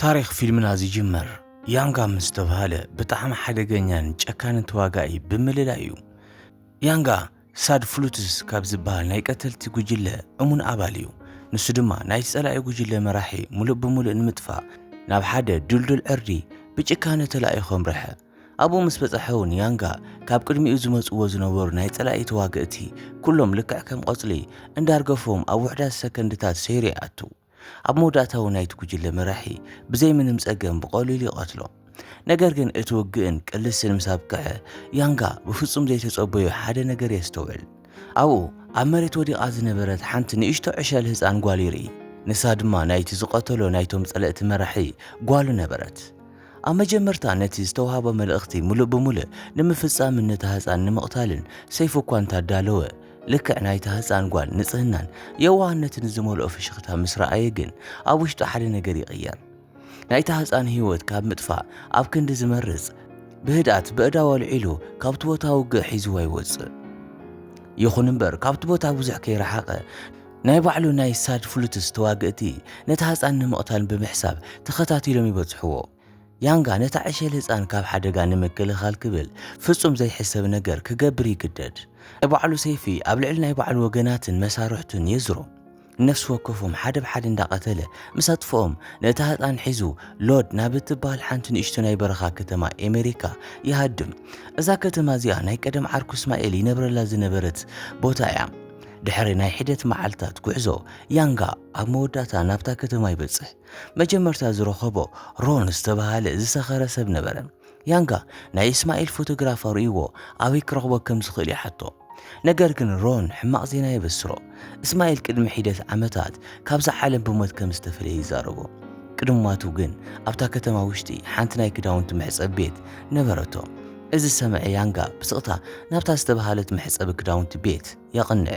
ታሪኽ ፊልምና ዝጅምር ያንጋ ምስ ተባህለ ብጣዕሚ ሓደገኛን ጨካንን ተዋጋኢ ብምልላይ እዩ። ያንጋ ሳድ ፍሉትስ ካብ ዝበሃል ናይ ቀተልቲ ጉጅለ እሙን ኣባል እዩ። ንሱ ድማ ናይቲ ጸላኢ ጉጅለ መራሒ ሙሉእ ብምሉእ ንምጥፋእ ናብ ሓደ ድልዱል ዕርዲ ብጭካነ ተላኢኹ ኣምረሐ። ኣብኡ ምስ በጽሐ እውን ያንጋ ካብ ቅድሚኡ ዝመጽዎ ዝነበሩ ናይ ጸላኢ ተዋግእቲ ኩሎም ልክዕ ከም ቆጽሊ እንዳርገፎም ኣብ ውሕዳት ሰከንድታት ሰይሩ ይኣቱ። ኣብ መወዳእታ እውን ናይቲ ጉጅለ መራሒ ብዘይ ምንም ጸገም ብቐሊሉ ይቐትሎ። ነገር ግን እቲ ውግእን ቅልስን ምስ ኣብቅዐ ያንጋ ብፍጹም ዘይተጸበዮ ሓደ ነገር የስተውዕል። ኣብኡ ኣብ መሬት ወዲቓ ዝነበረት ሓንቲ ንእሽቶ ዕሸል ህጻን ጓል ይርኢ። ንሳ ድማ ናይቲ ዝቐተሎ ናይቶም ጸለእቲ መራሒ ጓሉ ነበረት። ኣብ መጀመርታ ነቲ ዝተዋህቦ መልእኽቲ ምሉእ ብምሉእ ንምፍጻምን ነታ ህጻን ንምቕታልን ሰይፉ እኳ እንታዳለወ፣ ልክዕ ናይታ ህጻን ጓል ንጽህናን የዋህነትን ዝመልኦ ፍሽኽታ ምስ ረኣየ ግን ኣብ ውሽጡ ሓደ ነገር ይቕየር። ናይታ ህጻን ህይወት ካብ ምጥፋእ ኣብ ክንዲ ዝመርጽ ብህድኣት በእዳው ኣልዒሉ ካብቲ ቦታ ውግእ ሒዝዋ ይወጽእ። ይኹን እምበር ካብቲ ቦታ ብዙሕ ከይረሓቐ ናይ ባዕሉ ናይ ሳድ ፍሉትስ ተዋግእቲ ነታ ህጻን ንምቕታል ብምሕሳብ ተኸታቲሎም ይበጽሕዎ። ያንጋ ነታ ዕሸል ህጻን ካብ ሓደጋ ንምክልኻል ክብል ፍጹም ዘይሕሰብ ነገር ክገብር ይግደድ። ናይ ባዕሉ ሰይፊ ኣብ ልዕሊ ናይ ባዕሉ ወገናትን መሳርሕቱን የዝሮ። ነፍሲ ወከፎም ሓደ ብሓደ እንዳቐተለ ምስ ኣጥፍኦም ነታ ህጻን ሒዙ ሎድ ናብ እትበሃል ሓንቲ ንእሽቶ ናይ በረኻ ከተማ ኤሜሪካ ይሃድም። እዛ ከተማ እዚኣ ናይ ቀደም ዓርኩ እስማኤል ይነብረላ ዝነበረት ቦታ እያ። ድሕሪ ናይ ሒደት መዓልታት ጉዕዞ ያንጋ ኣብ መወዳእታ ናብታ ከተማ ይበጽሕ። መጀመርታ ዝረኸቦ ሮን ዝተባህለ ዝሰኸረ ሰብ ነበረ። ያንጋ ናይ እስማኤል ፎቶግራፍ ኣርእይዎ ኣበይ ክረኽቦ ከም ዝኽእል ይሓቶ። ነገር ግን ሮን ሕማቕ ዜና የበስሮ። እስማኤል ቅድሚ ሒደት ዓመታት ካብዛ ዓለም ብሞት ከም ዝተፈለየ ይዛረቦ። ቅድሚ ሞቱ ግን ኣብታ ከተማ ውሽጢ ሓንቲ ናይ ክዳውንቲ መሕጸቢ ቤት ነበረቶ። እዚ ዝሰምዐ ያንጋ ብስቕታ ናብታ ዝተባህለት መሕጸቢ ክዳውንቲ ቤት የቕንዕ።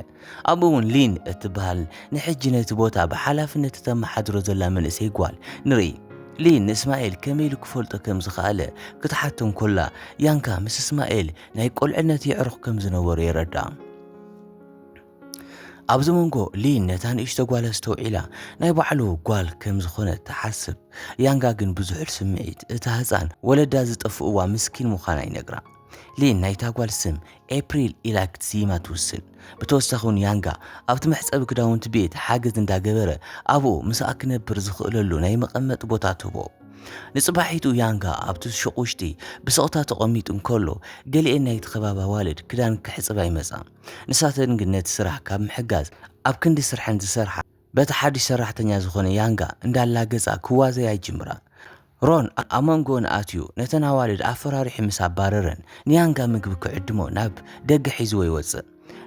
ኣብኡ እውን ሊን እትበሃል ንሕጂ ነቲ ቦታ ብሓላፍነት እተመሓድሮ ዘላ መንእሰይ ጓል ንርኢ። ሊን ንእስማኤል ከመይ ኢሉ ክፈልጦ ከም ዝኸኣለ ክትሓቶ እንከላ፣ ያንጋ ምስ እስማኤል ናይ ቁልዕነት የዕሩኽ ከም ዝነበሩ የረድኣ። ኣብዚ መንጎ ሊን ነታ ንእሽቶ ጓል ኣስተውዒላ ናይ ባዕሉ ጓል ከም ዝኾነት ትሓስብ። ያንጋ ግን ብዝሑል ስምዒት እታ ህጻን ወለዳ ዝጠፍእዋ ምስኪን ምዃና ይነግራ። ሊን ናይታ ጓል ስም ኤፕሪል ኢላ ክትስይማ ትውስን። ብተወሳኺ እውን ያንጋ ኣብቲ መሕጸቢ ክዳውንቲ ቤት ሓገዝ እንዳገበረ ኣብኡ ምስኣ ክነብር ዝኽእለሉ ናይ መቐመጢ ቦታ ትህቦ። ንጽባሒቱ ያንጋ ኣብቲ ሹቕ ውሽጢ ብስቕታ ተቐሚጡ እንከሎ ገሊኤን ናይቲ ከባቢ ኣዋልድ ክዳን ክሕጽባ ይመጻ። ንሳተን ግን ነቲ ስራሕ ካብ ምሕጋዝ ኣብ ክንዲ ስርሐን ዝሰርሓ በቲ ሓድሽ ሰራሕተኛ ዝኾነ ያንጋ እንዳላገጻ ክዋዘያ ይጅምራ። ሮን ኣብ መንጎን ኣትዩ ነተን ኣዋልድ ኣፈራሪሑ ምስ ኣባረረን ንያንጋ ምግቢ ክዕድሞ ናብ ደገ ሒዝዎ ይወጽእ።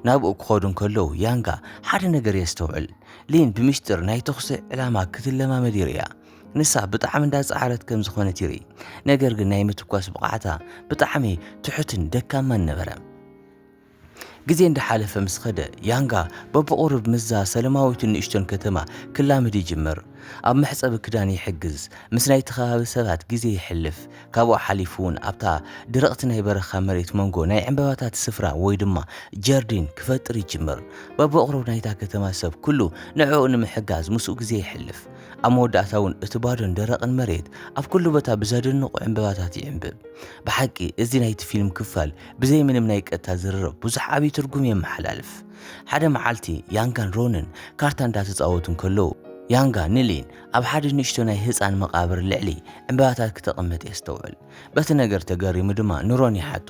ናብኡ ክኸዱ እንከለዉ ያንጋ ሓደ ነገር የስተውዕል። ሊን ብምስጢር ናይ ተኹሲ ዕላማ ክትለማመድ ይርእያ። ንሳ ብጣዕሚ እንዳጸዓረት ከም ዝኾነት ይርኢ። ነገር ግን ናይ ምትኳስ ብቕዓታ ብጣዕሚ ትሑትን ደካማን ነበረ። ግዜ እንዳሓለፈ ምስ ኸደ ያንጋ በብቑሩብ ምስዛ ሰለማዊትን ንእሽቶን ከተማ ክላምድ ይጅምር። ኣብ መሕጸቢ ክዳን ይሕግዝ፣ ምስ ናይቲ ከባቢ ሰባት ግዜ ይሕልፍ። ካብኡ ሓሊፉ እውን ኣብታ ደረቕቲ ናይ በረኻ መሬት መንጎ ናይ ዕምበባታት ስፍራ ወይ ድማ ጀርዲን ክፈጥር ይጅምር። በብቑሩብ ናይታ ከተማ ሰብ ኩሉ ንዕኡ ንምሕጋዝ ምስኡ ግዜ ይሕልፍ። ኣብ መወዳእታ እውን እቲ ባዶን ደረቕን መሬት ኣብ ኩሉ ቦታ ብዘደንቑ ዕምበባታት ይዕምብብ። ብሓቂ እዚ ናይቲ ፊልም ክፋል ብዘይ ምንም ናይ ቀጥታ ዝርርብ ብዙሕ ዓብዪ ትርጉም የመሓላልፍ። ሓደ መዓልቲ ያንጋን ሮንን ካርታ እንዳተጻወቱ እንከለዉ ያንጋ ንሊን ኣብ ሓደ ንእሽቶ ናይ ህጻን መቓብር ልዕሊ ዕምበባታት ክተቐምጥ የስተውዕል። በቲ ነገር ተገሪሙ ድማ ንሮን ይሓቶ።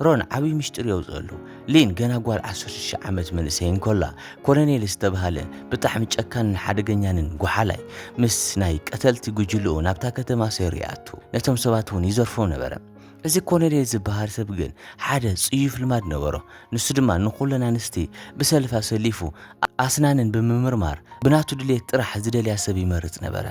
ሮን ዓብዪ ምሽጢር የውጽአሉ። ሊን ገና ጓል ዓሰርተ ሽዱሽተ ዓመት መንእሰይ እንከላ ኮሎኔል ዝተባህለ ብጣዕሚ ጨካንን ሓደገኛንን ጓሓላይ ምስ ናይ ቀተልቲ ጉጅልኡ ናብታ ከተማ ሰይሩ ይኣቱ። ነቶም ሰባት እውን ይዘርፎም ነበረ። እዚ ኮሎኔል ዝበሃል ሰብ ግን ሓደ ጽዩፍ ልማድ ነበሮ። ንሱ ድማ ንኹለን ኣንስቲ ብሰልፍ ኣሰሊፉ ኣስናነን ብምምርማር ብናቱ ድሌት ጥራሕ ዝደልያ ሰብ ይመርጽ ነበረ።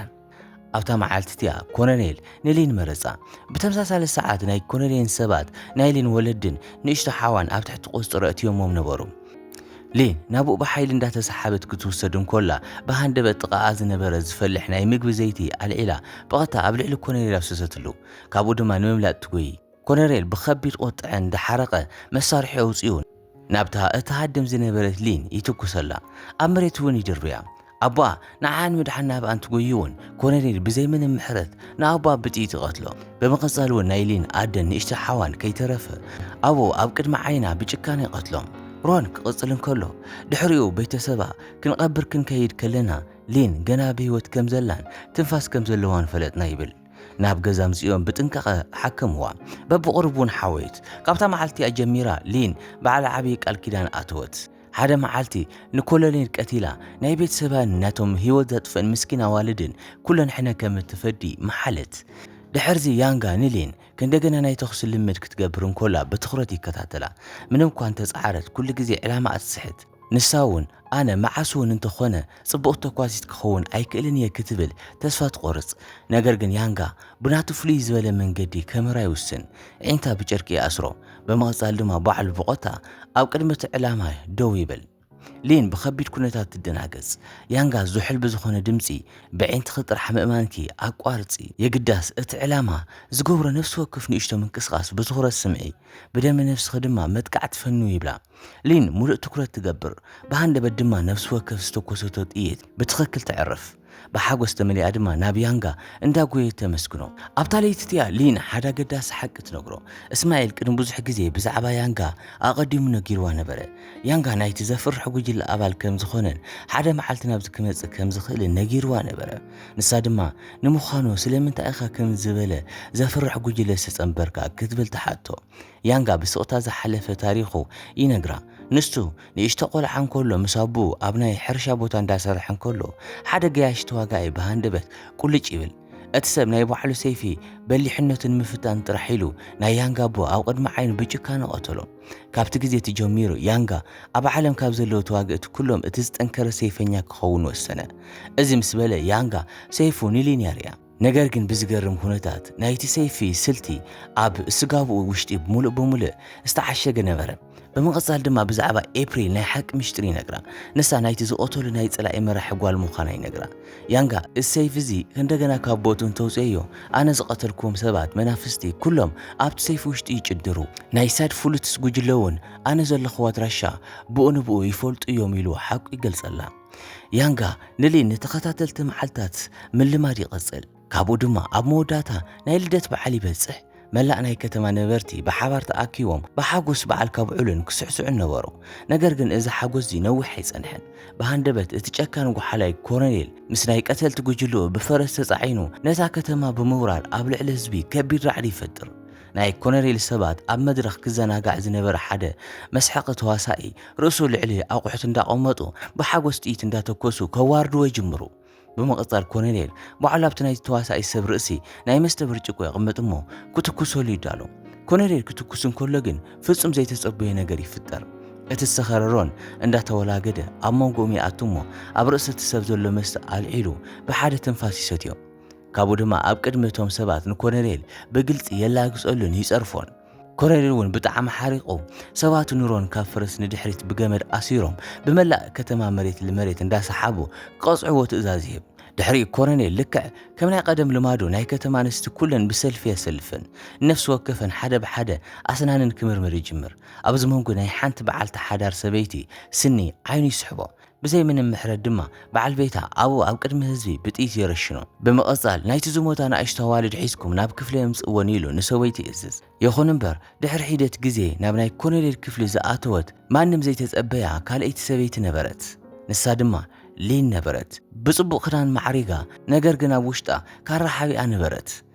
ኣብታ መዓልቲ እቲኣ ኮሎኔል ንሊን መረጻ። ብተመሳሳሊ ሰዓት ናይ ኮሎኔልን ሰባት ናይ ሊን ወለድን ንእሽቶ ሓዋን ኣብ ትሕቲ ቁጽጥር ኣእትዮሞም ነበሩ። ሊን ናብኡ ብሓይሊ እንዳተሰሓበት ክትውሰድ እንኮላ ብሃንደበት ጥቓኣ ዝነበረ ዝፈልሕ ናይ ምግቢ ዘይቲ ኣልዒላ ብቐጥታ ኣብ ልዕሊ ኮሎኔል ኣፍሰሰትሉ። ካብኡ ድማ ንምምላጥ ትጎዪ። ኮሎኔል ብኸቢድ ቁጥዐ እንዳሓረቐ መሳርሒ ኣውጺኡ ናብታ እትሃድም ዝነበረት ሊን ይትኩሰላ። ኣብ መሬት እውን ይድርብያ። ኣቦኣ ንዓኣ ንምድሓን ናብኣ እንትጎዩ እውን ኮነሪል ብዘይ ምንም ምሕረት ንኣቦኣ ብጥይት ይቐትሎ። ብምቕጻል እውን ናይ ሊን ኣደን ንእሽቶ ሓዋን ከይተረፈ ኣብኡ ኣብ ቅድሚ ዓይና ብጭካነ ይቐትሎም። ሮን ክቕጽል እንከሎ ድሕሪኡ ቤተሰባ ክንቐብር ክንከይድ ከለና ሊን ገና ብህይወት ከም ዘላን ትንፋስ ከም ዘለዋን ፈለጥና ይብል። ናብ ገዛ ኣምጺኦም ብጥንቃቐ ሓከምዋ። በብቕሩብ እውን ሓወዩት። ካብታ መዓልቲ እቲኣ ጀሚራ ሊን በዓል ዓብዪ ቃል ኪዳን ኣተወት። ሓደ መዓልቲ ንኮሎኔል ቀቲላ ናይ ቤተሰባን ናቶም ህይወት ዘጥፍእን ምስኪን ኣዋልድን ኩለን ሕነ ከም እትፈዲ መሓለት። ድሕርዚ ያንጋ ንሊን ከእንደገና ናይ ተኹሲ ልምድ ክትገብር እንኮላ ብትኹረት ይከታተላ። ምንም እኳ እንተጸዓረት ኩሉ ግዜ ዕላማ እትስሕት። ንሳ እውን ኣነ መዓስ እውን እንተኾነ ጽቡቕ ተኳሲት ክኸውን ኣይክእልን እየ ክትብል ተስፋ ትቖርጽ። ነገር ግን ያንጋ ብናቱ ፍልይ ዝበለ መንገዲ ከምህራ ይውስን። ዒንታ ብጨርቂ ይኣስሮ። ብምቕጻል ድማ ባዕሉ ብቖታ ኣብ ቅድሚ እቲ ዕላማ ደው ይብል። ሊን ብኸቢድ ኩነታት ትደናገጽ። ያንጋ ዝሑል ብዝኾነ ድምጺ ብዒንትኺ ጥራሕ ምእማንኪ ኣቋርጺ። የግዳስ እቲ ዕላማ ዝገብሮ ነፍሲ ወከፍ ንእሽቶ ምንቅስቓስ ብትኹረት ስምዒ። ብደመ ነፍስኺ ድማ መጥቃዕቲ ፈኑ ይብላ። ሊን ሙሉእ ትኩረት ትገብር። ብሃንደበት ድማ ነፍሲ ወከፍ ዝተኮሰቶ ጥይት ብትኽክል ተዕርፍ። ብሓጎስ ተመሊኣ ድማ ናብ ያንጋ እንዳጎየት ተመስግኖ። ኣብታ ለይቲ እቲኣ ሊን ሓደ ኣገዳሲ ሓቂ ትነግሮ። እስማኤል ቅድሚ ብዙሕ ግዜ ብዛዕባ ያንጋ ኣቐዲሙ ነጊርዋ ነበረ። ያንጋ ናይቲ ዘፍርሕ ጉጅለ ኣባል ከም ዝኾነን ሓደ መዓልቲ ናብዚ ክመጽእ ከም ዝኽእልን ነጊርዋ ነበረ። ንሳ ድማ ንምዃኑ ስለምንታይ ኢኻ ከምዚ ዝበለ ዘፍርሕ ጉጅለ ዝተጸንበርካ ክትብል ትሓቶ። ያንጋ ብስቕታ ዝሓለፈ ታሪኹ ይነግራ። ንሱ ንእሽቶ ቆልዓ እንከሎ ምስ ኣቦኡ ኣብ ናይ ሕርሻ ቦታ እንዳሰርሐ እንከሎ ሓደ ገያሺ ተዋጋኢ ብሃንደበት ቁልጭ ይብል። እቲ ሰብ ናይ ባዕሉ ሰይፊ በሊሕነቱ ንምፍታን ጥራሕ ኢሉ ናይ ያንጋ ኣቦ ኣብ ቅድሚ ዓይኑ ብጭካነ ቀተሎ። ካብቲ ግዜ እቲ ጀሚሩ ያንጋ ኣብ ዓለም ካብ ዘለዉ ተዋግእቲ ኩሎም እቲ ዝጠንከረ ሰይፈኛ ክኸውን ወሰነ። እዚ ምስ በለ ያንጋ ሰይፉ ንሊን የርእያ። ነገር ግን ብዝገርም ኩነታት ናይቲ ሰይፊ ስልቲ ኣብ ስጋብኡ ውሽጢ ብምሉእ ብምሉእ ዝተዓሸገ ነበረ። ብምቕጻል ድማ ብዛዕባ ኤፕሪል ናይ ሓቂ ምሽጥር ይነግራ። ንሳ ናይቲ ዝቐተሉ ናይ ጸላኢ መራሒ ጓል ምዃና ይነግራ። ያንጋ፣ እዚ ሰይፊ እዚ ከእንደገና ካብ ቦትኡ እንተውጽኤዮ፣ ኣነ ዝቐተልክዎም ሰባት መናፍስቲ ኩሎም ኣብቲ ሰይፊ ውሽጢ ይጭድሩ። ናይ ሳድ ፍሉትስ ጉጅለ እውን ኣነ ዘለኹዎ ኣድራሻ ብኡ ንብኡ ይፈልጡ እዮም ኢሉ ሓቁ ይገልጸላ። ያንጋ ንሊን ንተኸታተልቲ መዓልታት ምልማድ ይቐጽል። ካብኡ ድማ ኣብ መወዳእታ ናይ ልደት በዓል ይበጽሕ። መላእ ናይ ከተማ ነበርቲ ብሓባር ተኣኪቦም ብሓጎስ በዓል ከብዕሉን ክስዕስዑን ነበሩ። ነገር ግን እዚ ሓጎስዚ ነዊሕ ኣይጸንሐን። ብሃንደበት እቲ ጨካን ጓሓላይ ኮረኔል ምስ ናይ ቀተልቲ ጉጅልኡ ብፈረስ ተጻዒኑ ነታ ከተማ ብምውራር ኣብ ልዕሊ ህዝቢ ከቢድ ራዕዲ ይፈጥር። ናይ ኮነሬል ሰባት ኣብ መድረኽ ክዘናጋዕ ዝነበረ ሓደ መስሓቂ ተዋሳኢ ርእሱ ልዕሊ ኣቑሑት እንዳቐመጡ ብሓጎስ ጥይት እንዳተኮሱ ከዋርድዎ ይጅምሩ። ብምቕጻል ኮነሬል ባዕሉ ኣብቲ ናይቲ ተዋሳኢ ሰብ ርእሲ ናይ መስተ ብርጭቆ የቕምጥ እሞ ክትኩሰሉ ይዳሎ። ኮነሬል ክትኩስ እንከሎ ግን ፍጹም ዘይተጸበየ ነገር ይፍጠር። እቲ ዝሰኸረ ሮን እንዳተወላገደ ኣብ መንጎኦም ይኣቱ እሞ ኣብ ርእሲ እቲ ሰብ ዘሎ መስተ ኣልዒሉ ብሓደ ትንፋስ ይሰትዮ። ካብኡ ድማ ኣብ ቅድሚ እቶም ሰባት ንኮነሬል ብግልጺ የላግጸሉን ይጸርፎን። ኮነሬል እውን ብጣዕሚ ሓሪቑ ሰባቱ ንሮን ካብ ፈረስ ንድሕሪት ብገመድ ኣሲሮም ብመላእ ከተማ መሬት ልመሬት እንዳሰሓቡ ክቐጽዕዎ ትእዛዝ ይህብ። ድሕሪኡ ኮነሬል ልክዕ ከም ናይ ቀደም ልማዱ ናይ ከተማ ኣንስቲ ኩለን ብሰልፊ የሰልፈን። ነፍሲ ወከፈን ሓደ ብሓደ ኣስናነን ክምርምር ይጅምር። ኣብዚ መንጎ ናይ ሓንቲ በዓልቲ ሓዳር ሰበይቲ ስኒ ዓይኑ ይስሕቦ። ብዘይ ምንም ምሕረት ድማ በዓል ቤታ ኣብኡ ኣብ ቅድሚ ህዝቢ ብጥይት የረሽኖ። ብምቕጻል ናይቲ ዝሞታ ንኣሽቱ ኣዋልድ ሒዝኩም ናብ ክፍሊ የምጽእወን ኢሉ ንሰበይቱ ይእዝዝ። ይኹን እምበር ድሕሪ ሒደት ግዜ ናብ ናይ ኮነሬል ክፍሊ ዝኣተወት ማንም ዘይተጸበያ ካልኣይቲ ሰበይቲ ነበረት። ንሳ ድማ ሊን ነበረት። ብጽቡቕ ክዳን ማዕሪጋ፣ ነገር ግን ኣብ ውሽጣ ካራ ሓቢኣ ነበረት።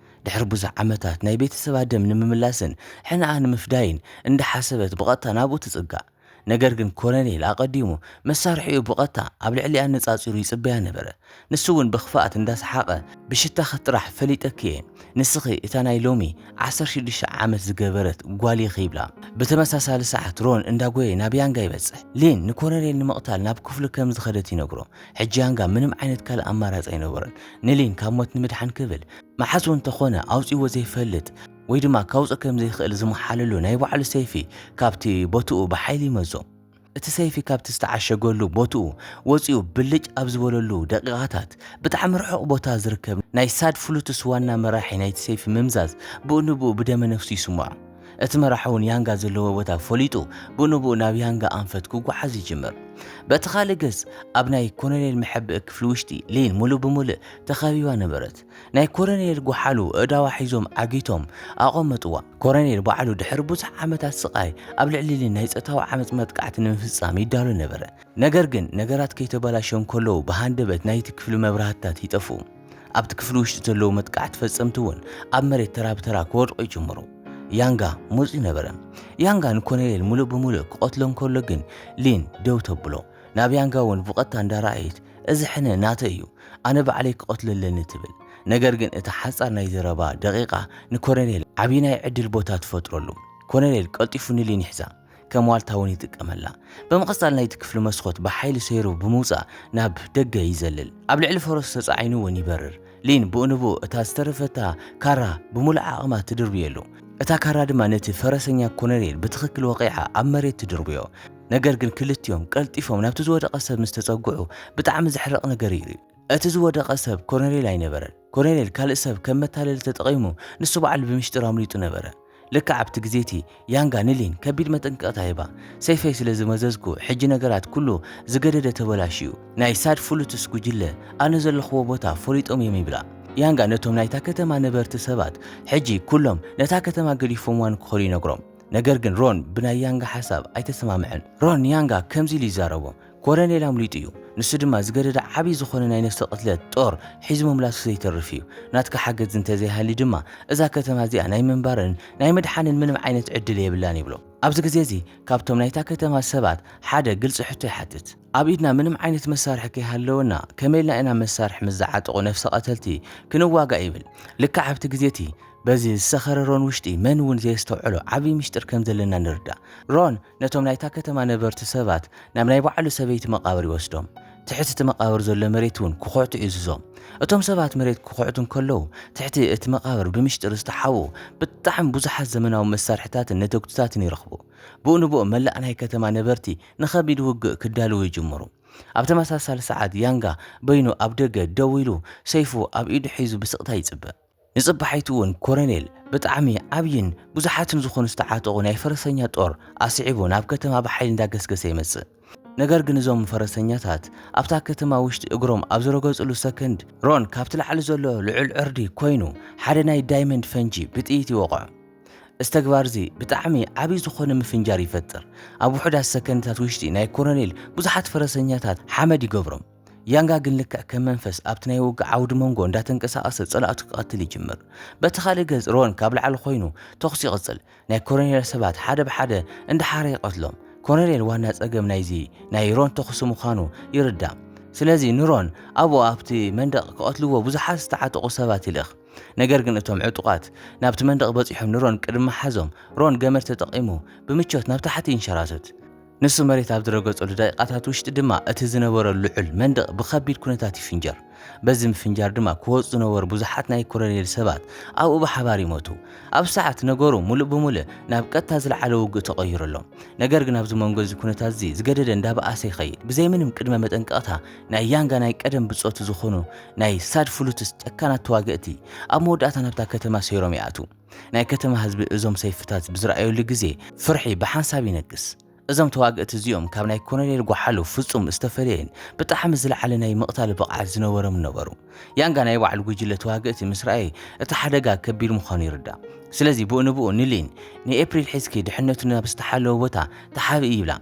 ድሕሪ ብዙሕ ዓመታት ናይ ቤተሰባ ደም ንምምላስን ሕነኣ ንምፍዳይን እንዳሓሰበት ብቐጥታ ናብኡ ትጽጋዕ። ነገር ግን ኮነሬል ኣቐዲሙ መሳርሒኡ ብቐጥታ ኣብ ልዕሊኣ ኣነጻጺሩ ይጽበያ ነበረ። ንሱ እውን ብኽፍኣት እንዳሰሓቐ፣ ብሽታኺ ጥራሕ ፈሊጠኪ እየ። ንስኺ እታ ናይ ሎሚ ዓሰርተ ሽዱሽተ ዓመት ዝገበረት ጓል ኢኺ ይብላ። ብተመሳሳሊ ሰዓት ሮን እንዳጎየ ናብ ያንጋ ይበጽሕ። ሊን ንኮነሬል ንምቕታል ናብ ክፍሉ ከም ዝኸደት ይነግሮ። ሕጂ ያንጋ ምንም ዓይነት ካልእ ኣማራጺ ኣይነበሮን። ንሊን ካብ ሞት ንምድሓን ክብል መሓዙ እንተኾነ ኣውጺእዎ ዘይፈልጥ ወይ ድማ ካውጽእ ከም ዘይኽእል ዝመሓለሉ ናይ ባዕሉ ሰይፊ ካብቲ ቦትኡ ብሓይሊ ይመዞ። እቲ ሰይፊ ካብቲ ዝተዓሸገሉ ቦትኡ ወጺኡ ብልጭ ኣብ ዝበለሉ ደቂቓታት ብጣዕሚ ርሑቕ ቦታ ዝርከብ ናይ ሳድ ፍሉትስ ዋና መራሒ ናይቲ ሰይፊ ምምዛዝ ብኡ ንብኡ ብደመ ነፍሱ ይስምዖ። እቲ መራሒ እውን ያንጋ ዘለዎ ቦታ ፈሊጡ ብኡ ንብኡ ናብ ያንጋ ኣንፈት ክጓዓዝ ይጅምር። በቲ ካልእ ገጽ ኣብ ናይ ኮሎኔል መሐብኢ ክፍሊ ውሽጢ ሊን ሙሉእ ብምሉእ ተኸቢባ ነበረት። ናይ ኮሎኔል ጓሓሉ ኣእዳዋ ሒዞም ዓጊቶም ኣቐመጥዋ። ኮሎኔል ባዕሉ ድሕሪ ብዙሕ ዓመታት ስቓይ ኣብ ልዕሊ ሊን ናይ ጾታዊ ዓመጽ መጥቃዕቲ ንምፍጻም ይዳሎ ነበረ። ነገር ግን ነገራት ከይተበላሸው እንከለዉ ብሃንደበት ናይቲ ክፍሊ መብራህትታት ይጠፍኡ። ኣብቲ ክፍሊ ውሽጢ ዘለዉ መጥቃዕቲ ፈጸምቲ እውን ኣብ መሬት ተራ ብተራ ክወድቑ ይጅምሩ። ያንጋ ሙጽ ነበረ። ያንጋ ንኮሎኔል ሙሉእ ብምሉእ ክቐትሎ እንከሎ ግን ሊን ደው ተብሎ። ናብ ያንጋ እውን ብቐጥታ እንዳረኣየት፣ "እዚ ሕነ ናተይ እዩ፣ ኣነ ባዕለይ ክቐትሎ ኣለኒ" ትብል። ነገር ግን እታ ሓጻር ናይ ዘረባ ደቂቓ ንኮሎኔል ዓብዪ ናይ ዕድል ቦታ ትፈጥረሉ። ኮሎኔል ቀልጢፉ ንሊን ይሕዛ፣ ከም ዋልታ እውን ይጥቀመላ። ብምቕጻል ናይቲ ክፍሊ መስኮት ብሓይሊ ሰይሩ ብምውጻእ ናብ ደገ ይዘልል። ኣብ ልዕሊ ፈረሱ ተጻዒኑ እውን ይበርር። ሊን ብኡ ንብኡ እታ ዝተረፈታ ካራ ብምሉእ ዓቕማ ትድርብየሉ። እታ ካራ ድማ ነቲ ፈረሰኛ ኮሎኔል ብትኽክል ወቒዓ ኣብ መሬት ትድርብዮ። ነገር ግን ክልቲኦም ቀልጢፎም ናብቲ ዝወደቐ ሰብ ምስ ተጸግዑ ብጣዕሚ ዘሕርቕ ነገር ይርእዩ። እቲ ዝወደቐ ሰብ ኮሎኔል ኣይነበረን። ኮሎኔል ካልእ ሰብ ከም መታለሊ ተጠቒሙ ንሱ ባዕሉ ብምሽጢር ኣምሊጡ ነበረ። ልክዕ ኣብቲ ግዜ እቲ ያንጋ ንሊን ከቢድ መጠንቀቕታ ሂባ፣ "ሰይፈይ ስለ ዝመዘዝኩ፣ ሕጂ ነገራት ኩሉ ዝገደደ ተበላሽዩ። ናይ ሳድ ፍሉትስ ጉጅለ ኣነ ዘለኽዎ ቦታ ፈሊጦም እዮም" ይብላ። ያንጋ ነቶም ናይታ ከተማ ነበርቲ ሰባት፣ "ሕጂ ኩሎም ነታ ከተማ ገዲፎምዋ ንክኸዱ" ይነግሮም። ነገር ግን ሮን ብናይ ያንጋ ሓሳብ ኣይተሰማምዐን። ሮን ንያንጋ ከምዚ ኢሉ ይዛረቦ፣ "ኮሎኔል ኣምሊጡ እዩ። ንሱ ድማ ዝገደደ ዓብዪ ዝኾነ ናይ ነፍሰ ቅትለት ጦር ሒዙ ምምላሱ ዘይተርፍ እዩ። ናትካ ሓገዝ እንተዘይሃልዩ ድማ እዛ ከተማ እዚኣ ናይ ምንባርን ናይ ምድሓንን ምንም ዓይነት ዕድል የብላን" ይብሎ። ኣብዚ ግዜ እዚ ካብቶም ናይታ ከተማ ሰባት ሓደ ግልጺ ሕቶ ይሓትት። "ኣብ ኢድና ምንም ዓይነት መሳርሒ ከይሃለወና ከመይ ኢልና ኢና መሳርሒ ምስ ዝዓጠቑ ነፍሰ ቀተልቲ ክንዋጋእ?" ይብል። ልክዕ ኣብቲ ግዜ እቲ በዚ ዝሰኸረ ሮን ውሽጢ መን እውን ዘየስተውዕሎ ዓብዪ ምሽጢር ከም ዘለና ንርዳእ። ሮን ነቶም ናይታ ከተማ ነበርቲ ሰባት ናብ ናይ ባዕሉ ሰበይቲ መቓብር ይወስዶም። ትሕቲ እቲ መቓብር ዘሎ መሬት እውን ክኹዕቱ ይእዝዞም። እቶም ሰባት መሬት ክኹዕቱ እንከለዉ፣ ትሕቲ እቲ መቓብር ብምሽጢር ዝተሓብኡ ብጣዕሚ ብዙሓት ዘመናዊ መሳርሕታትን ነተጉትታትን ይረኽቡ። ብኡ ንብኡ መላእ ናይ ከተማ ነበርቲ ንኸቢድ ውግእ ክዳለዉ ይጅምሩ። ኣብ ተመሳሳሊ ሰዓት ያንጋ በይኑ ኣብ ደገ ደው ኢሉ ሰይፉ ኣብ ኢዱ ሒዙ ብስቕታ ይጽበ። ንጽባሒቱ እውን ኮሎኔል ብጣዕሚ ዓብይን ብዙሓትን ዝኾኑ ዝተዓጠቑ ናይ ፈረሰኛ ጦር ኣስዒቡ ናብ ከተማ ብሓይሊ እንዳገስገሰ ይመጽእ። ነገር ግን እዞም ፈረሰኛታት ኣብታ ከተማ ውሽጢ እግሮም ኣብ ዝረገጹሉ ሰከንድ ሮን ካብቲ ላዕሊ ዘሎ ልዑል ዕርዲ ኮይኑ ሓደ ናይ ዳይመንድ ፈንጂ ብጥይት ይወቕዖ። እዚ ተግባር እዚ ብጣዕሚ ዓብዪ ዝኾነ ምፍንጃር ይፈጥር። ኣብ ውሑዳት ሰከንድታት ውሽጢ ናይ ኮሎኔል ብዙሓት ፈረሰኛታት ሓመድ ይገብሮም። ያንጋ ግን ልክዕ ከም መንፈስ ኣብቲ ናይ ውግእ ዓውዲ መንጎ እንዳተንቀሳቐሰ ጸላእቱ ክቐትል ይጅምር። በቲ ካልእ ገጽ ሮን ካብ ላዕሊ ኮይኑ ተኹሲ ይቕጽል። ናይ ኮሎኔል ሰባት ሓደ ብሓደ እንዳሓረ ይቐትሎም። ኮሎኔል ዋና ጸገም ናይዚ ናይ ሮን ተኹሲ ምዃኑ ይርዳእ። ስለዚ ንሮን ኣብኡ ኣብቲ መንደቕ ክቐትልዎ ብዙሓት ዝተዓጠቑ ሰባት ይልእኽ። ነገር ግን እቶም ዕጡቓት ናብቲ መንደቕ በጺሖም ንሮን ቅድሚ ምሓዞም፣ ሮን ገመድ ተጠቒሙ ብምቾት ናብ ታሕቲ ይንሸራተት። ንሱ መሬት ኣብ ዝረገጸሉ ደቂቓታት ውሽጢ ድማ እቲ ዝነበረሉ ልዑል መንደቕ ብኸቢድ ኩነታት ይፍንጀር። በዚ ምፍንጃር ድማ ክወጹ ዝነበሩ ብዙሓት ናይ ኮሎኔል ሰባት ኣብኡ ብሓባር ይሞቱ። ኣብ ሰዓት ነገሩ ሙሉእ ብሙሉእ ናብ ቀጥታ ዝለዓለ ውግእ ተቐይሩ ኣሎ። ነገር ግን ኣብዚ መንጎ እዚ ኩነታት እዚ ዝገደደ እንዳበኣሰ ይኸይድ። ብዘይ ምንም ቅድመ መጠንቀቕታ ናይ ያንጋ ናይ ቀደም ብጾቱ ዝኾኑ ናይ ሳድ ፍሉትስ ጨካናት ተዋግእቲ ኣብ መወዳእታ ናብታ ከተማ ሰይሮም ይኣትዉ። ናይ ከተማ ህዝቢ እዞም ሰይፍታት ብዝረኣየሉ ግዜ ፍርሒ ብሓንሳብ ይነግስ። እዞም ተዋግእቲ እዚኦም ካብ ናይ ኮሎኔል ጓሓሉ ፍጹም ዝተፈለየን ብጣዕሚ ዝለዓለ ናይ ምቕታል ብቕዓት ዝነበሮም ነበሩ። ያንጋ ናይ ባዕሉ ጉጅለ ተዋግእቲ ምስ ረኣየ እቲ ሓደጋ ከቢድ ምዃኑ ይርዳእ። ስለዚ ብኡ ንብኡ ንሊን ንኤፕሪል ሒዝኪ ድሕነቱ ናብ ዝተሓለወ ቦታ ተሓብኢ ይብላ።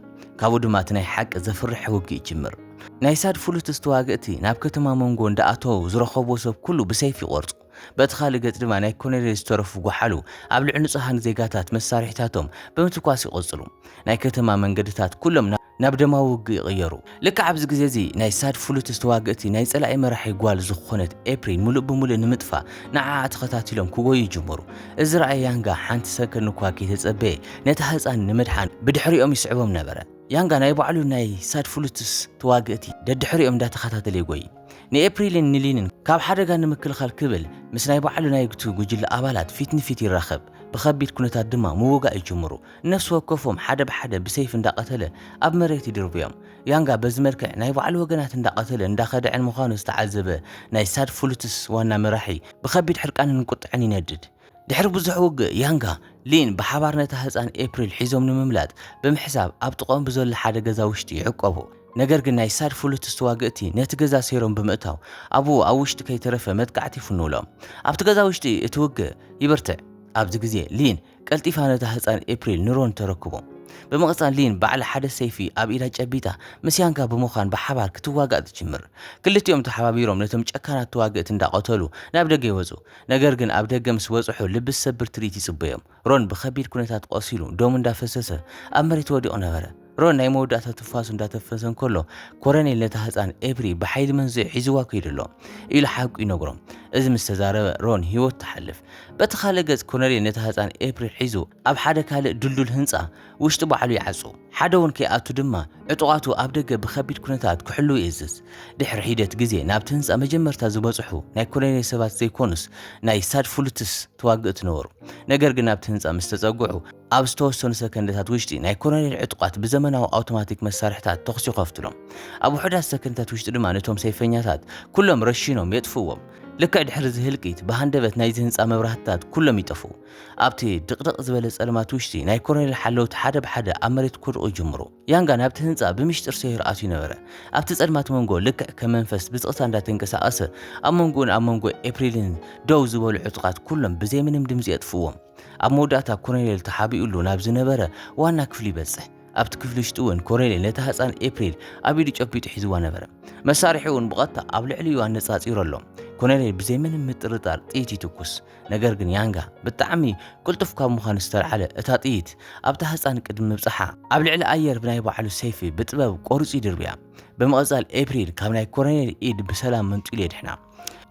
ካብኡ ድማ እቲ ናይ ሓቂ ዘፍርሕ ውግእ ይጅምር። ናይ ሳድ ፍሉትስ ተዋግእቲ ናብ ከተማ መንጎ እንዳኣተዉ ዝረኸብዎ ሰብ ኩሉ ብሰይፊ ይቖርጹ። በቲ ካልእ ገጽ ድማ ናይ ኮሎኔል ዝተረፉ ጓሓሉ ኣብ ልዕሊ ንጹሃን ዜጋታት መሳርሒታቶም ብምትኳስ ይቐጽሉ። ናይ ከተማ መንገድታት ኩሎም ናብ፣ ናብ ደማዊ ውግእ ይቕየሩ። ልክዕ ኣብዚ ግዜ እዚ ናይ ሳድ ፍሉትስ ተዋግእቲ ናይ ጸላኢ መራሒ ጓል ዝኾነት ኤፕሪል ሙሉእ ብሙሉእ ንምጥፋእ ንዓኣ ተኸታቲሎም ክጎዩ ይጅምሩ። እዚ ረኣየ ያንጋ ሓንቲ ሰከንድ እኳ ከይተጸበየ ነታ ህጻን ንምድሓን ብድሕሪኦም ይስዕቦም ነበረ። ያንጋ ናይ ባዕሉ ናይ ሳድ ፍሉትስ ተዋግእቲ ደድሕሪኦም እንዳተኸታተለ ይጎይ። ንኤፕሪልን ንሊንን ካብ ሓደጋ ንምክልኻል ክብል ምስ ናይ ባዕሉ ናይ እቲ ጉጅለ ኣባላት ፊት ንፊት ይራኸብ። ብኸቢድ ኩነታት ድማ ምውጋእ ይጅምሩ። ነፍሲ ወከፎም ሓደ ብሓደ ብሰይፊ እንዳቐተለ ኣብ መሬት ይድርብዮም። ያንጋ በዚ መልክዕ ናይ ባዕሉ ወገናት እንዳቐተለ እንዳኸድዐን ምዃኑ ዝተዓዘበ ናይ ሳድ ፍሉትስ ዋና መራሒ ብኸቢድ ሕርቃንን ቁጥዐን ይነድድ። ድሕሪ ብዙሕ ውግእ፣ ያንጋ ሊን ብሓባር ነታ ህፃን ኤፕሪል ሒዞም ንምምላጥ ብምሕሳብ ኣብ ጥቕኦም ብዘሎ ሓደ ገዛ ውሽጢ ይዕቆቡ። ነገር ግን ናይ ሳድ ፍሉትስ ተዋግእቲ ነቲ ገዛ ሰይሮም ብምእታው፣ ኣብኡ ኣብ ውሽጢ ከይተረፈ መጥቃዕቲ ይፍንውሎም። ኣብቲ ገዛ ውሽጢ እቲ ውግእ ይበርትዕ። ኣብዚ ግዜ ሊን ቀልጢፋ ነታ ህፃን ኤፕሪል ንሮን ተረክቦም። ብምቕፃል ሊን ባዕላ ሓደ ሰይፊ ኣብ ኢዳ ጨቢጣ ምስ ያንጋ ብምዃን ብሓባር ክትዋጋእ ትጅምር። ክልቲኦም ተሓባቢሮም ነቶም ጨካናት ተዋግእቲ እንዳቐተሉ ናብ ደገ ይወፁ። ነገር ግን ኣብ ደገ ምስ በፅሑ ልቢ ዝሰብር ትርኢት ይፅበዮም። ሮን ብኸቢድ ኩነታት ቆሲሉ ደሙ እንዳፈሰሰ ኣብ መሬት ወዲቑ ነበረ። ሮን ናይ መወዳእታ ትንፋሱ እንዳተንፈሰ እንከሎ ኮረኔል ነታ ህፃን ኤፕሪል ብሓይሊ መንዚዑ ሒዝዋ ከይዱ ኣሎ ኢሉ ሓቁ ይነግሮም። እዚ ምስ ተዛረበ ሮን ህይወት ትሓልፍ። በቲ ካልእ ገፅ ኮረኔል ነታ ህፃን ኤፕሪል ሒዙ ኣብ ሓደ ካልእ ድልዱል ህንፃ ውሽጢ ባዕሉ ይዓጹ። ሓደ እውን ከይኣቱ ድማ ዕጡቓቱ ኣብ ደገ ብኸቢድ ኩነታት ክሕልዉ ይእዝዝ። ድሕሪ ሒደት ግዜ ናብቲ ህንጻ መጀመርታ ዝበጽሑ ናይ ኮሎኔል ሰባት ዘይኮኑስ ናይ ሳድ ፍሉትስ ተዋግእቲ ነበሩ። ነገር ግን ናብቲ ህንጻ ምስ ተጸግዑ ኣብ ዝተወሰኑ ሰከንድታት ውሽጢ ናይ ኮሎኔል ዕጡቓት ብዘመናዊ ኣውቶማቲክ መሳርሕታት ተኹሲ ይኸፍትሎም። ኣብ ውሑዳት ሰከንድታት ውሽጢ ድማ ነቶም ሰይፈኛታት ኩሎም ረሺኖም የጥፍእዎም። ልክዕ ድሕሪ እዚ ህልቂት ብሃንደበት ናይዚ ህንጻ መብራህትታት ኩሎም ይጠፍኡ። ኣብቲ ድቕድቕ ዝበለ ጸልማት ውሽጢ ናይ ኮሎኔል ሓለውቲ ሓደ ብሓደ ኣብ መሬት ክወድቑ ይጅምሩ። ያንጋ ናብቲ ህንጻ ብምሽጥር ሰይሩ ኣትዩ ነበረ። ኣብቲ ጸልማት መንጎ ልክዕ ከም መንፈስ ብዝቕታ እንዳተንቀሳቐሰ ኣብ መንጎኡን ኣብ መንጎ ኤፕሪልን ደው ዝበሉ ዕጡቓት ኩሎም ብዘይ ምንም ድምጺ የጥፍዎም። ኣብ መወዳእታ ኮሎኔል ተሓቢኡሉ ናብ ዝነበረ ዋና ክፍሊ ይበጽሕ። ኣብቲ ክፍሊ ውሽጢ እውን ኮሎኔል ነታ ህጻን ኤፕሪል ኣብ ኢዱ ጨቢጡ ሒዝዋ ነበረ። መሳርሒኡ እውን ብቐጥታ ኣብ ልዕሊኡ ኣነጻጺሩ ኣሎ። ኮሎኔል ብዘይ ምንም ምጥርጣር ጥይት ይትኩስ። ነገር ግን ያንጋ ብጣዕሚ ቅልጡፍ ካብ ምዃኑ ዝተልዓለ እታ ጥይት ኣብታ ህጻን ቅድሚ ምብጽሓ ኣብ ልዕሊ ኣየር ብናይ ባዕሉ ሰይፊ ብጥበብ ቆሪጹ ይድርብያ። ብምቕጻል ኤፕሪል ካብ ናይ ኮሎኔል ኢድ ብሰላም መንጢሉ የድሕና።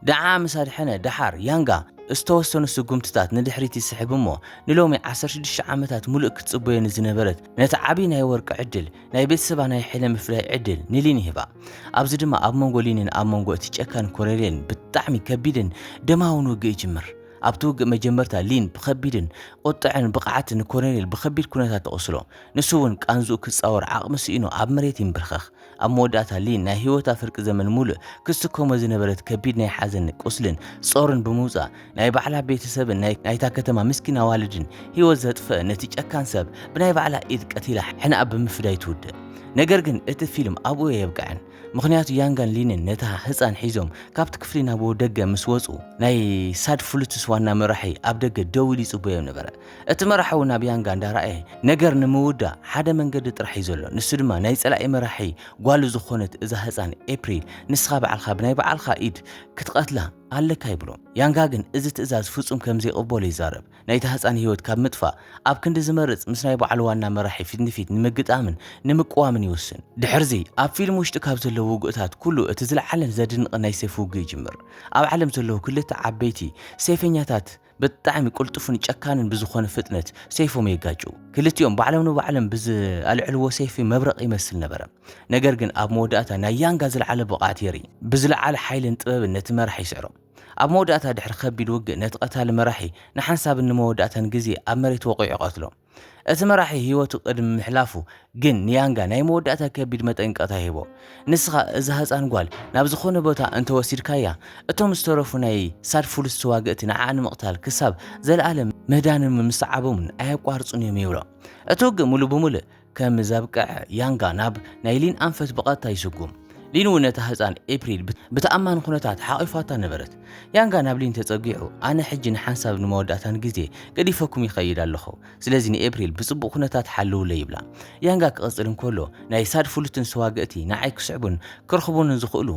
ደዓ ምስ ኣድሐነ ደሓር ያንጋ ዝተወሰኑ ስጉምትታት ንድሕሪት ይስሕብ እሞ ንሎሚ ዓሰርተ ሽዱሽተ ዓመታት ሙሉእ ክትጽበዮ ንዝነበረት ነቲ ዓቢ ናይ ወርቂ ዕድል ናይ ቤተሰባ ናይ ሕነ ምፍላይ ዕድል ንሊን ይህባ። ኣብዚ ድማ ኣብ መንጎ ሊንን ኣብ መንጎ እቲ ጨካን ኮሎኔልን ብጣዕሚ ከቢድን ደማውን ውግእ ይጅምር። ኣብቲ ውግእ መጀመርታ ሊን ብኸቢድን ቁጥዕን ብቕዓትን ንኮሎኔል ብኸቢድ ኩነታት ተቕስሎ። ንሱ እውን ቃንዝኡ ክጻወር ዓቕሚ ስኢኑ ኣብ መሬት ይንብርከኽ። ኣብ መወዳእታ ሊን ናይ ህይወታ ፍርቂ ዘመን ሙሉእ ክትስከሞ ዝነበረት ከቢድ ናይ ሓዘን ቁስልን ጾርን ብምውጻእ ናይ ባዕላ ቤተሰብን ናይ ናይታ ከተማ ምስኪን ኣዋልድን ህይወት ዘጥፈአ ነቲ ጨካን ሰብ ብናይ ባዕላ ኢድ ቀቲላ ሕነኣ ብምፍዳይ ትውድእ። ነገር ግን እቲ ፊልም ኣብኡ ኣየብቅዐን። ምኽንያቱ ያንጋን ሊንን ነታ ህጻን ሒዞም ካብቲ ክፍሊ ናብ ደገ ምስ ወጹ ናይ ሳድ ፍሉትስ ዋና መራሒ ኣብ ደገ ደው ኢሉ ይጽበዮም ነበረ። እቲ መራሒ እውን ናብ ያንጋ እንዳረኣየ ነገር ንምውዳእ ሓደ መንገዲ ጥራሕ እዩ ዘሎ። ንሱ ድማ ናይ ጸላኢ መራሒ ጓሉ ዝኾነት እዛ ህጻን ኤፕሪል ንስኻ ባዕልኻ ብናይ ባዕልኻ ኢድ ክትቐትላ ኣለካ ይብሎ። ያንጋ ግን እዚ ትእዛዝ ፍጹም ከም ዘይቕበሎ ይዛረብ። ናይታ ህጻን ህይወት ካብ ምጥፋእ ኣብ ክንዲ ዝመርጽ ምስ ናይ ባዕሉ ዋና መራሒ ፊት ንፊት ንምግጣምን ንምቅዋምን ይውስን። ድሕርዚ ኣብ ፊልም ውሽጢ ካብ ዘለዉ ውግእታት ኩሉ እቲ ዝለዓለን ዘድንቕን ናይ ሰይፊ ውግእ ይጅምር። ኣብ ዓለም ዘለዉ ክልተ ዓበይቲ ሰይፈኛታት ብጣዕሚ ቅልጡፍን ጨካንን ብዝኾነ ፍጥነት ሰይፎም የጋጭው። ክልቲኦም ባዕሎም ንባዕሎም ብዝኣልዕልዎ ሰይፊ መብረቕ ይመስል ነበረ። ነገር ግን ኣብ መወዳእታ ናይ ያንጋ ዝለዓለ ብቕዓት የርኢ። ብዝለዓለ ሓይልን ጥበብን ነቲ መራሒ ይስዕሮ። ኣብ መወዳእታ ድሕሪ ከቢድ ውግእ ነቲ ቀታሊ መራሒ ንሓንሳብን ንመወዳእታን ግዜ ኣብ መሬት ወቒዑ ይቐትሎ። እቲ መራሒ ህይወቱ ቅድሚ ምሕላፉ ግን ንያንጋ ናይ መወዳእታ ከቢድ መጠንቀቕታ ይህቦ። ንስኻ እዛ ህፃን ጓል ናብ ዝኾነ ቦታ እንተወሲድካያ፣ እቶም ዝተረፉ ናይ ሳድ ፍሉስ ተዋግእቲ ንዓኣ ንምቕታል ክሳብ ዘለኣለም ምህዳኖምን ምስዓቦምን ኣየቋርጹን እዮም ይብሎ። እቲ ውግእ ሙሉእ ብሙሉእ ከም ዘብቅዐ ያንጋ ናብ ናይ ሊን ኣንፈት ብቐጥታ ይስጉም። ሊን እውን ነታ ህፃን ኤፕሪል ብት-፣ ብተኣማኒ ኩነታት ሓቒፋታ ነበረት። ያንጋ ናብ ሊን ተጸጊዑ፣ ኣነ ሕጂ ንሓንሳብ ንመወዳእታን ግዜ ገዲፈኩም ይኸይድ ኣለኹ። ስለዚ ንኤፕሪል ብጽቡቕ ኩነታት ሓልውለይ ይብላ። ያንጋ ክቕጽል እንከሎ፣ ናይ ሳድ ፍሉትን ሰዋግእቲ ንዓይ ክስዕቡን ክርኽቡንን ዝኽእሉ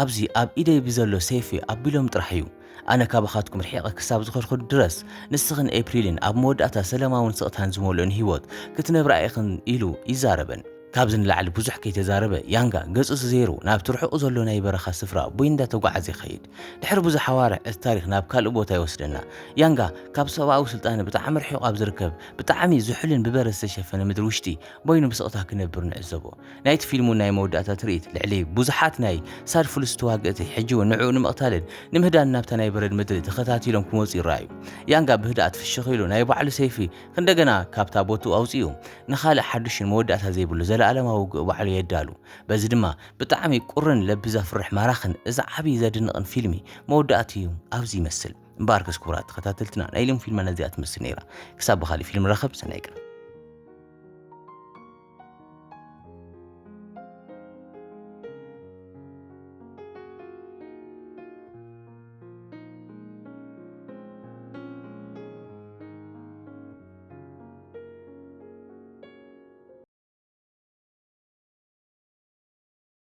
ኣብዚ ኣብ ኢደይ ብዘሎ ሰይፊ ኣቢሎም ጥራሕ እዩ። ኣነ ካባኻትኩም ርሒቐ ክሳብ ዝኸድኩ ድረስ፣ ንስኽን ኤፕሪልን ኣብ መወዳእታ ሰላማውን ስቕታን ዝመልኦን ህይወት ክትነብራ ኢኽን ኢሉ ይዛረበን። ካብዚ ንላዕሊ ብዙሕ ከይተዛረበ፣ ያንጋ ገጹ ዘይሩ ናብቲ ርሑቕ ዘሎ ናይ በረኻ ስፍራ ቡይ እንዳተጓዓዘ ይኸይድ። ድሕሪ ብዙሕ ኣዋርሕ እቲ ታሪኽ ናብ ካልእ ቦታ ይወስደና። ያንጋ ካብ ሰብኣዊ ስልጣነ ብጣዕሚ ርሒቑ ኣብ ዝርከብ ብጣዕሚ ዝሑልን ብበረድ ዝተሸፈነ ምድሪ ውሽጢ በይኑ ብስቕታ ክነብር ንዕዘቦ። ናይቲ ፊልም እውን ናይ መወዳእታ ትርኢት ልዕሊ ብዙሓት ናይ ሳድ ፍሉስ ተዋግእቲ ሕጂ እውን ንዕኡ ንምቕታልን ንምህዳን ናብታ ናይ በረድ ምድሪ ተኸታቲሎም ክመጹ ይረኣዩ። ያንጋ ብህድኣት ፍሽኽ ኢሉ ናይ ባዕሉ ሰይፊ እንደገና ካብታ ቦትኡ ኣውጺኡ ንኻልእ ሓዱሽን መወዳእታ ዘይብሉ ዘለኣለማዊ ውግእ ባዕሉ የዳሉ። በዚ ድማ ብጣዕሚ ቁርን ለቢ ዘፍርሕ ማራኽን እዚ ዓብዪ ዘድንቕን ፊልሚ መወዳእትኡ ኣብዚ ይመስል። እምበኣርከስ ክቡራት ተኸታተልትና፣ ናይ ሎም ፊልም ነዚኣ ትመስል ነይራ። ክሳብ ብኻሊእ ፊልም ንራኸብ፣ ሰናይ ቀን።